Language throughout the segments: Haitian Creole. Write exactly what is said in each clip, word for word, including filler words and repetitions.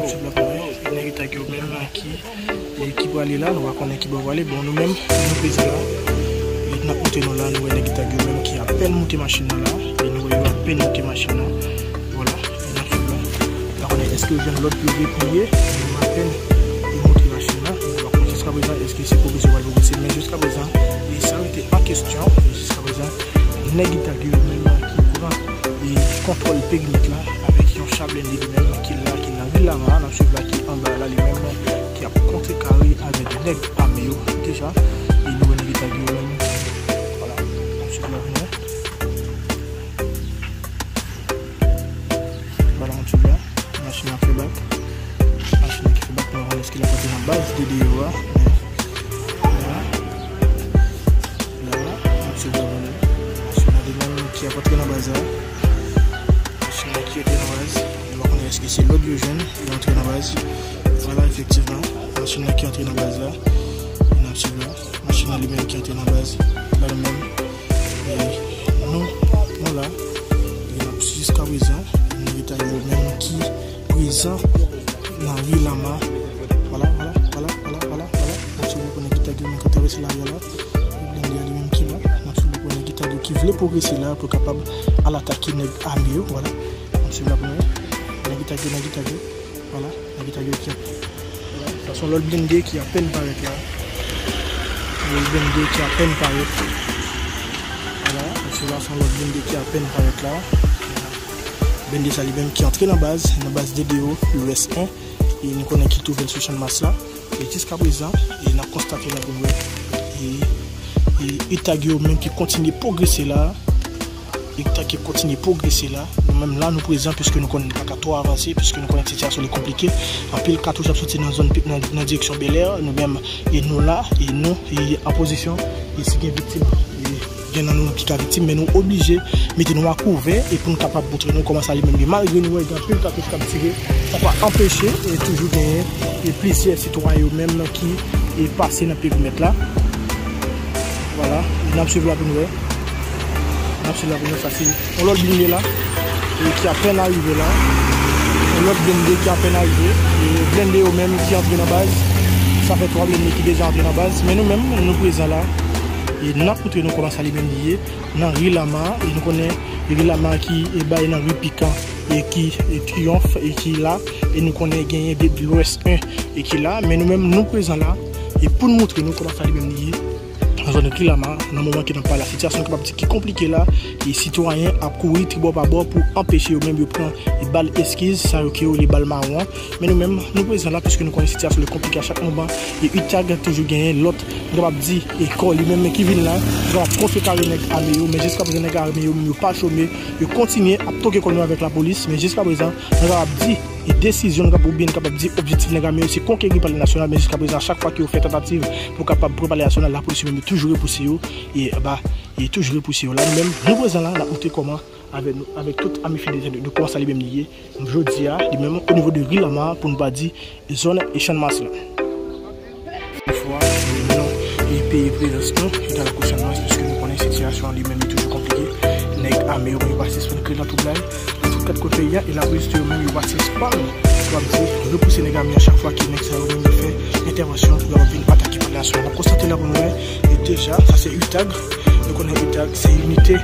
Sou blòk la, nèg Itag yo menm ki, e, ki prale la, nou pa konnen ki bò yo prale. Bon, nou menm, nou prezan la. E n ap montre nou la, nou wè nèg Itag yo menm ki apèn moute machin nan la. E nou wè yo apèn moute machin nan. Vwala, e n ap swiv la. Nou pa konnen èske yo jwenn lòd pou yo repliye, men yo apèn, e, moute machin nan. E nou pa konnen jiska prezan, èske se pwogre yo pral pwogrese, men jiska prezan, e sa rete an kesyon, e jiska prezan, nèg Itag yo menm ki pran e kontwòl perimèt la avèk yon cha blende li menm ki la, ki nan ri Lama, n ap swiv la, ki anba la li menm, ki ap kontrekare avèk nèg ame yo deja. E nou wè nèg Itag yo menm. Vwala, n ap swiv la pou nou. Vwala, n ap swiv la. Machin nan ap fè bak. Machin nan ki fè bak, nou pa konnen èske l ap antre nan baz de deyò a. Vwala. La, n ap swiv la pou nou. Machin nan li menm ki ap antre nan baz la. Machin nan ki antre nan baz. Nou pa konnen èske se lòd yo jwenn, yo antre nan baz. Vwala, efektivman. Machin nan ki antre nan baz la. N ap swiv la. Machin nan li menm ki antre nan baz. La nou menm. E nou, nou la. E n ap jiska prezan. Nèg Itag yo menm ki prezan nan ri Lama. Vwala, vwala, vwala, vwala, vwala, vwala. N ap swiv pou nèg Itag yo menm k ap travèse lari a la. Blende a li menm ki la. N ap swiv pou nèg Itag yo ki vle pwogrese la pou kapab al atake nèg ame yo. Vwala. N ap swiv la pou nou. Nèg Itag yo, nèg Itag yo. Vwala. Nèg Itag yo ki ap. Vwala. Sa se yon lòt blende ki apèn parèt la. Yon blende ki apèn parèt. Vwala. Mesye la, se yon lòt blende ki apèn parèt la. Blende sa li menm ki antre nan baz, nan baz D D O, U S en. E nou konnen ki twouve l sou Channmas la. E jiska prezan, e n ap konstate la pou n wè. E, e Itag yo menm ki kontinye pwogrese la. Itag ki kontinye pwogrese la. Nou menm la, nou prezan, piske nou konnen n pa ka twò avanse, piske nou konnen sitiyasyon li konplike. Anpil katouch ap soti nan zòn, nan, nan direksyon Bèlè. Nou menm, e nou la, e nou, e an pozisyon, e si gen viktim, e gen nan nou ki ka viktim, men nou oblije mete nou a kouvè e pou n kapab montre nou kòman sa li menm ye. Malgre nou wè gen anpil katouch k ap tire, sa pa anpeche e toujou genyen e plizyè sitwayen yo menm ki e pase nan perimèt la. Vwala, n ap swiv la pou n wè. N ap swiv la pou n wè, sa se yon lòt blende la e ki apèn arive la. Yon lòt blende ki apèn arive. E blende yo menm ki antre nan baz. Sa fè twa blende ki deja antre nan baz. Men nou menm, nou prezan la. E n ap montre nou kòman sa li menm li ye. Nan ri Lama, e nou konnen ri Lama ki e bay nan ri Pikan, e ki e Triyonf, e ki la, e nou konnen genyen de U S en, e ki la, men nou menm, nou prezan la, e pou n montre nou kòman sa li menm li ye, nan zòn ri Lama, nan moman ke n ap pale la, sitiyasyon kapab di ki konplike la, e sitwayen ap kouri tribò pa bò pou anpeche yo menm yo pran e bal eskiz, sa yo ke yo rele bal mawon, men nou menm, nou prezan la, piske nou konnen sitiyasyon li konplike a chak moman, e Itag toujou genyen lòt, nou kapab di, e kò li menm ki vin la, nou kapab kontrekare nèg ame yo, men jiska prezan nèg ame yo menm yo pa chome, yo kontinye ap toke kò yo avèk lapolis, men jiska prezan, nou kapab di, e desizyon nou kapab, oubyen nou kapab di objektif nèg ame yo se konkeri palè nasyonal, men jiska prezan, chak fwa ke yo fè tantativ pou kapab pran palè nasyonal, lapolis yo menm yo toujou repouse yo, e ba, e toujou repouse yo. La nou menm, nou prezan la, n ap montre kòman avèk nou, avèk tout ame fidèl nou, nou kòman sa li menm li ye. Jodi a, li menm, o nivo de ri Lama, pou n pa di zòn e Channmas la. Yon fwa, nou, e peye prezans nou, e nan lakou Channmas, piske nou konnen sitiyasyon an li menm li toujou konplike. Nèg ame yo menm yo pa sispann kreye latwoublay nan tout kat kwen peyi a, e lapolis yo menm yo pa sispann, kapab di, repouse nèg ame yo chak fwa ke nèg sa yo menm yo fè entèvansyon pou yo vin atake popilasyon an. N ap konstate la pou nou wè, e deja, sa se Itag, nou konnen Itag, se inite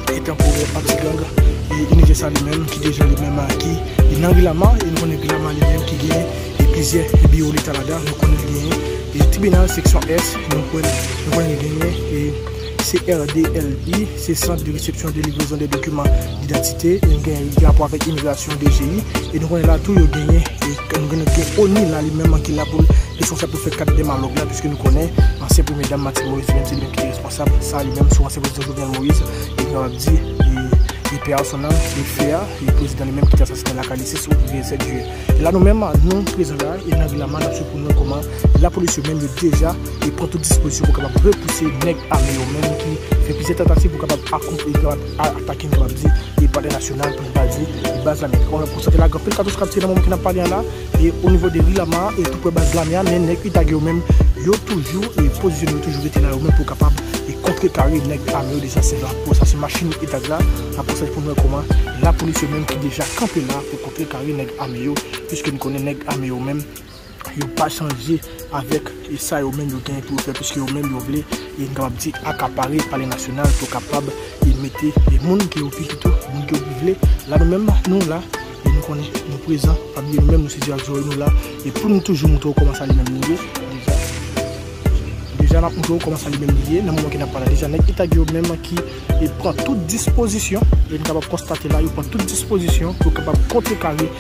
e tanporè anti-gang, e inite sa li menm, ki deja li menm, a, ki, li nan ri Lama, e nou konnen ri Lama li menm ki genyen, e plizyè, e biwo leta ladan, nou konnen li genyen, e tribinal seksyon S, nou konnen, nou konnen li genyen, e C R D L I, se Centre de Réception de Livraison des Documents d'Identité, e nou genyen, li gen rapò avèk imigrasyon, D G I, e nou konnen la tou yo genyen, e nou konnen gen ONI la li menm ki la pou l responsab pou fè kat dèmalòg la, piske nou konnen ansyen premye dam Martine Moïse li menm se li menm ki te responsab sa li menm sou ansyen prezidan Jovenel Moïse, e nou kapab di, e, e pè a son nanm, e fè a, e prezidan li menm ki te asasinen lakay li sis ou byen sèt jiyè. E la nou menm, nou prezan la, e nan ri Lama, n ap swiv pou nou wè kòman lapolis yo menm yo deja, e pran tout dispozisyon pou kapab repouse nèg ame yo menm ki fè plizyè tantativ pou kapab akonpli, kapab a-, atake, nou kapab di, e palè nasyonal, pou n pa di, e baz lame. Ou konstate la, gen anpil katouch k ap tire nan moman ke n ap pale a la, e o nivo de ri Lama, e tou prè baz lame a, men nèg Itag yo menm, yo toujou, e pozisyone yo toujou rete la, yo menm pou kapab e kontrekare nèg ame yo. Deja se la pou sa, se machin UTAG la, n ap konstante pou nou wè kòman lapolis yo menm ki deja kanpe la pou kontrekare nèg ame yo, piske n konnen nèg ame yo menm yo pa chanje avèk, e, sa yo menm yo genyen pou yo fè, piske yo menm yo vle, e, n kapab di, akapare Palè Nasyonal pou kapab, e, mete, e, moun ke yo pi pito, moun ke yo pi vle. La nou menm, nou la, e nou konnen, nou prezan, pa bliye nou menm, nou se Diaz Joe, nou la, e pou nou toujou montre w kòman sa li menm li ye, deja, deja n ap montre w kòman sa li menm li ye, nan moman ke n ap pale la, deja nèg UTAG yo menm ki, e, pran tout dispozisyon, e n kapab konstate la, yo pran tout dispozisyon pou kapab kontrekare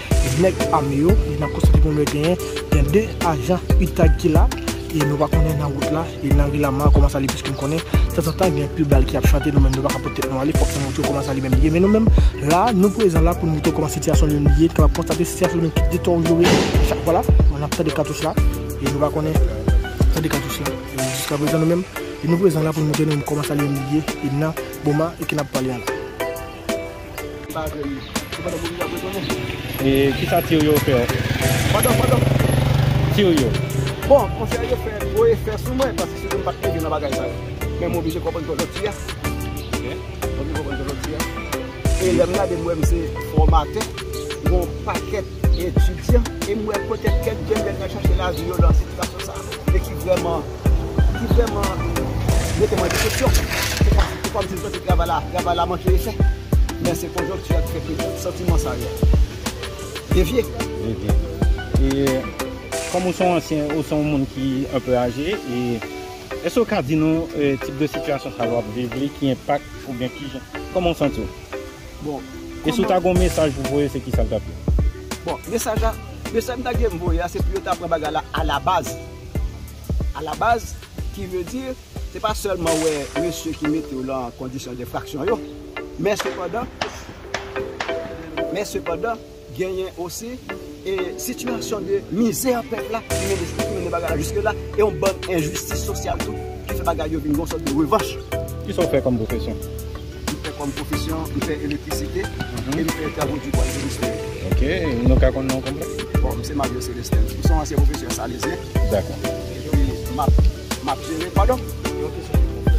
nèg ame yo, e n ap konstate pou nou genyen, gen de ajan UTAG ki la, e nou pa konnen nan wout la, e nan ri Lama, kòman sa li, piske n konnen, tanzantan, gen anpil bal ki ap chante, nou menm, nou pa ka pote tèt nou ale, fòk nou montre w kòman sa li menm li ye. Men nou menm, la, nou prezan la pou nou montre w kòman sitiyasyon li menm li ye, n kapab konstate sitiyasyon li menm ki deteryore chak fwa la, n ap tande katouch la, e nou pa konnen, tande katouch la, e jiskaprezan nou menm, e nou prezan la pou nou montre nou menm kòman sa li menm li ye, e nan moman, e ke n ap pale a la. E kisa ti yo fè w? Pandan, pandan. Ti yo. Bon, konsèy yo fè gwo efè sou mwen, paske sinon m pa t rive nan bagay sa yo. Men m oblije konprann konjokti a. Ok. M oblije konprann konjokti a. E lè m gade, m wè m se fòmatè, gon pakèt etidyan, e m wè poutèt kèk jèn nèg k ap chache lavi yo nan sitiyasyon sa, e ki vrèman, ki vrèman mete mwen desepsyon. Se kòm, se kòmsi m santi travay la, travay la manke efè. Men se konjonkti a ki fè ke tout santiman sa yo devye. Devye. E kòm ou se yon ansyen, ou se yon moun ki enpe aje, e èske w ka di nou, e, tip de sitiyasyon sa yo w ap viv li, ki enpak oubyen ki jan, kòman w santi w? Bon, e si w ta gen yon mesaj pou voye, se kisa l t ap ye? Bon, mesaj la, mesaj m ta gen m voye a, se pou yo ta pran bagay la alabaz. Alabaz, ki vle di, se pa sèlman wè mesye ki mete w lan kondisyon de enfraksyon yo, men sepandan, men sepandan, genyen osi, e, sitiyasyon de mizè pèp la ki mennen, ki mennen bagay la jiske la, e yon bann enjistis sosyal tou ki fè bagay yo vin yon sòt de revanch. Kisa w fè kòm pwofesyon? M fè kòm pwofesyon, m fè elektrisite, mhm, e m fè travo di bwa, menistre. Ok, nou ka konn non w konplè? Bon, m se Mario Célestin. M se yon ansyen pwofesè Salezyen. Dakò. Epi m ap, m ap jere, padon? Yon kesyon de konplè.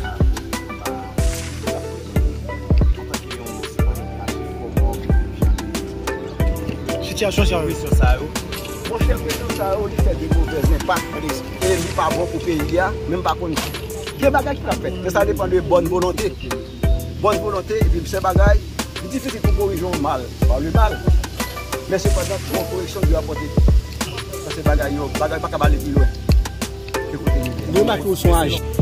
Antanke yon sitwayen ki mache, kòman w jan de sitiyasyon sa yo? Presyon sa yo. Monchè, presyon sa yo, li fè de movèz enpak, e li pa bon pou peyi a, men m pa konn. Gen bagay ki ka fèt, men sa depann de bòn volonte. Bòn volonte, epi se bagay, li difisil pou korije yon mal pa le mal. Men sepandan, yon koreksyon dwe apòte. Paske bagay yo, bagay pa ka ale pi lwen ke kote li ye. Nou remake ou se yon ajan.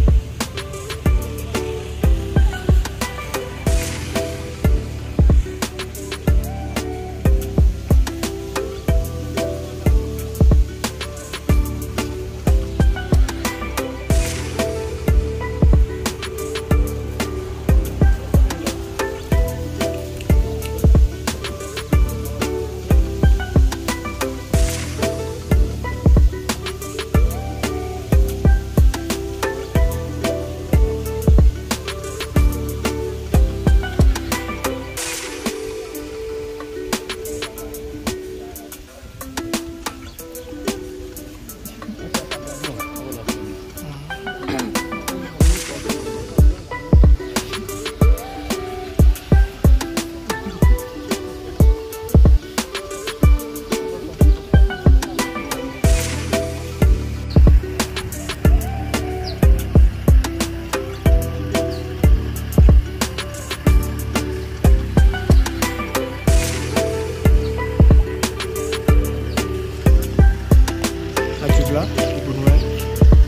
N ap swiv la, pou nou wè,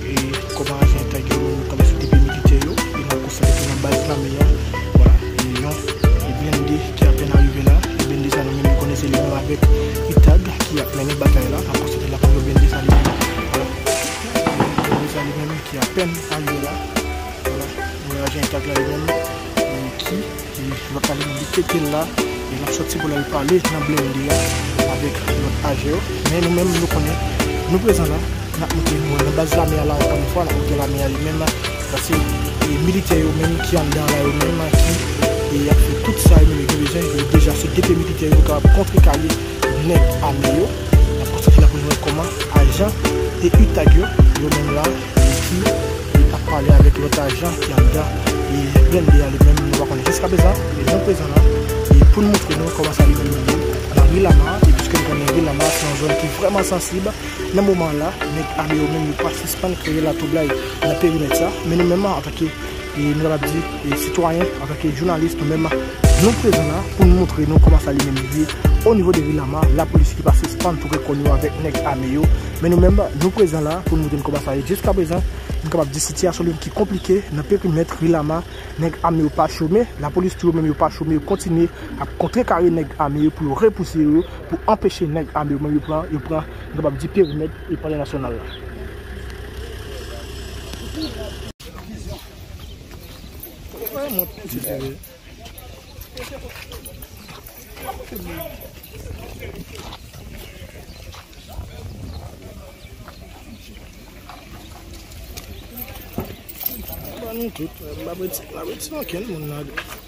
e, kòman ajan UTAG yo, yo kanpe sou depo militè yo, e n ap konstate tou nan baz lame a, vwala, e, yon, e, blende ki apèn arive la, e, blende sa nou menm nou konnen se li menm avèk UTAG ki ap mennen batay la, n ap konstate la pou nou blende sa li menm, vwala, blende sa li menm ki apèn arive la, vwala, nou wè ajan UTAG la li menm, e, ki E l ap pale, li kete l la, e l ap sòti pou l al pale nan blende a avèk lòt ajan yo. Men nou menm, nou konnen, nou prezan la, n ap montre nou nan baz lame a la, ankò yon fwa, n ap montre lame a li menm, paske, e, militè yo menm ki anndan la yo menm, ki, e, ap fè tout sa yo menm yo gen bezwen, yo deja se depo militè yo kapab kontrekare nèg ame yo. N ap konstate la pou nou wè kòman ajan e UTAG yo, yo menm la, e ki, e, Pale avèk lòt ajan ki anndan e blende a li menm, nou pa konnen jiskaprezan, men nou prezan la e pou n montre nou kòman sa li menm li ye nan ri Lama, e piske n konnen ri Lama se yon zòn ki vrèman sansib. Nan moman la, nèg ame yo menm yo pa sispann kreye latwoublay nan perimèt sa, men nou menm antanke, e nou kapab di, e sitwayen, antanke jounalis, nou menm nou prezan la pou n montre nou kòman sa li menm li ye o nivo de ri Lama, lapolis ki pa sispann touke kòn yo avèk nèg ame yo, men nou menm nou prezan la pou n montre n kòman sa ye jiskaprezan. Nou kapab di sitiyasyon li menm ki konplike nan perimèt ri Lama. Nèg ame yo pa chome, lapolis tou yo menm yo pa chome, yo kontinye ap kontrekare nèg ame yo pou yo repouse yo, pou anpeche nèg ame yo menm yo pran, yo pran, nou kapab di perimèt e palè nasyonal la. Ban nou tout, m pa prete, m pa prete okenn moun nan.